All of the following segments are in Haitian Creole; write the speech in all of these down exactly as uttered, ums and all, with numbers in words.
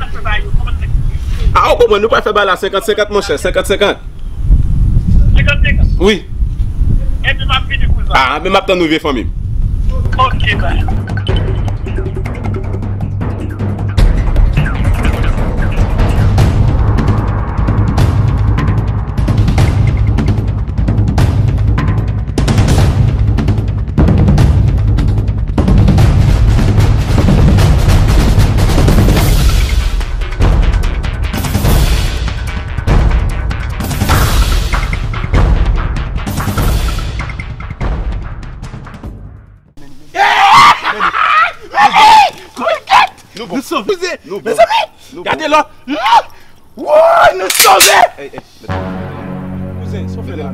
n ap fè bagay yo? Kòman n ap fè? Ah, ou konprann, nou pral fè bagay la senkant senkant, monchè, senkant senkant. Senkant senkant? Wi. Epi m ap vini pou sa. Ah, men m ap tann ou, vye fanmi m. Ok, bye. Nou bon. Nou sove. Nou bon. Mezanmi, nou bon. Gade lò. Woy, nou sove. Ey, ey, mete. Kouzen, sa w fè la?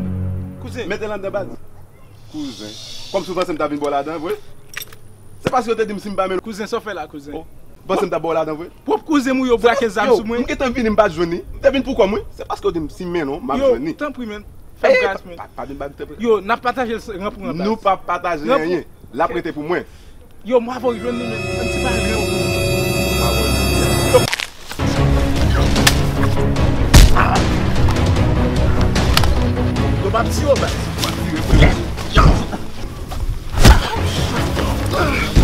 Kouzen. Mete l anndan, baz. Kouzen. Kòmsi w panse m ta vin ba w ladan, vre? Se paske yo te di m si m pa men... Kouzen, sa w fè la, kouzen? Oh. Panse m ta ba w ladan, vre? Pwòp kouzen m ou yo brake zam sou mwen. M gentan vini, m pa t jwenn li. M te vin pou kò m, wi. Se paske yo di m si m men non, m ap jwenn li. Yo, tanpri, men. Fè m gras, men. Pa, pa vin ba m tanpri. Yo, n ap pataje l, ranpou ranpas. Nou p ap pataje anyen. L ap rete pou mwen. Yo, m ap jwenn li, men. Menm si pa jwenn. Yo, m ap tiye w, baz. M ap tiye w. Yo.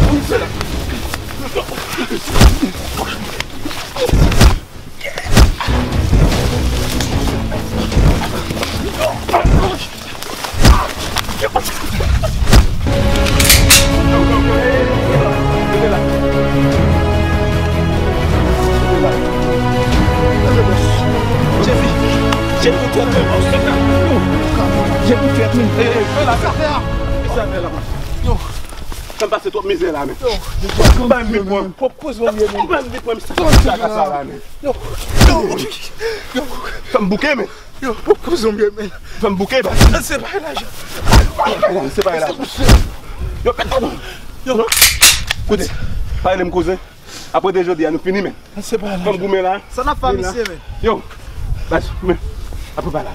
Moun se la. Ey, ey, fè la, fè la. Sa fè la. Yo. Sa m pase twòp mizè la, men. Yo. Ban m vin pran. Pwòp koze w ye, men. Ban m vin pran misye. Sa ka sa la, men. Yo. Yo. Yo. Fè m bouke, men. Yo, pwòp koze w ye, men. Fè m bouke, men. Se pa la, Jan. Se pa la. Yo, pèt. Yo. Koute. Pale m koze. Apre de jodi a, nou fini, men. Fè m goumen la. Sa n ap fè misye, men? Yo, baz, men. Apre pa la.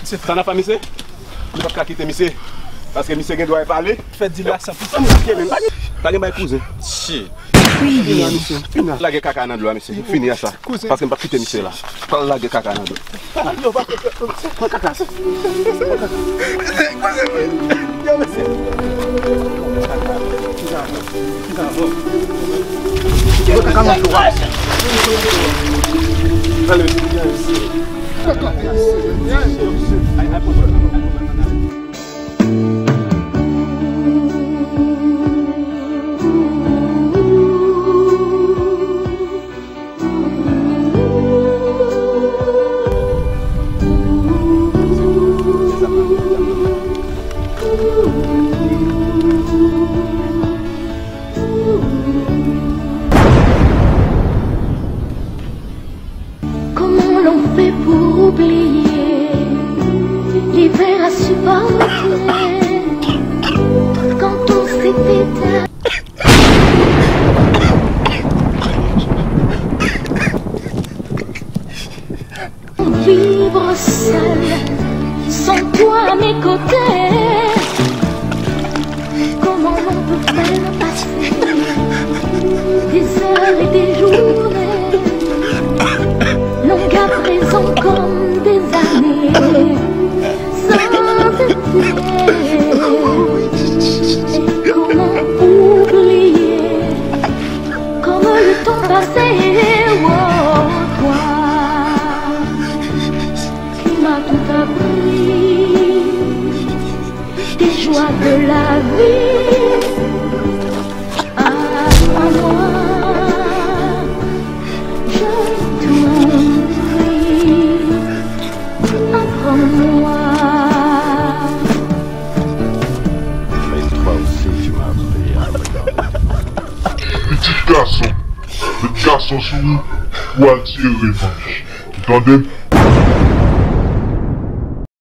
Sa n ap fè misye? Nou p ap ka kite misye. Paske misye gen dwa pale. Fè di la san pou sa. Fè m bouke, men. Pa gen bay kouzen. Shit. Fini a, misye. Fini a. Lage kaka nan dlo a, misye. Fini a sa. Paske m p ap kite misye la. Pral lage kaka nan dlo. Pran kaka. Pran kaka. Yo, mesye. Pran kaka nan dlo a. Pran kaka nan dlo a. Comment l'on fait pour oublier l'hiver à supporter quand on s'était Vivre seul, sans toi à mes côtés. Comment l'on peut faire passer des heures et des journées, longues à présent comme des années, sans effet. Et comment oublier comme le temps passé, oh, toi qui m'as tout appris, des joies de la vie. Apprends-moi, je t'en prie, apprends-moi. Pitit gason, met gason sou ou pou al tire revanj. Ou tande m?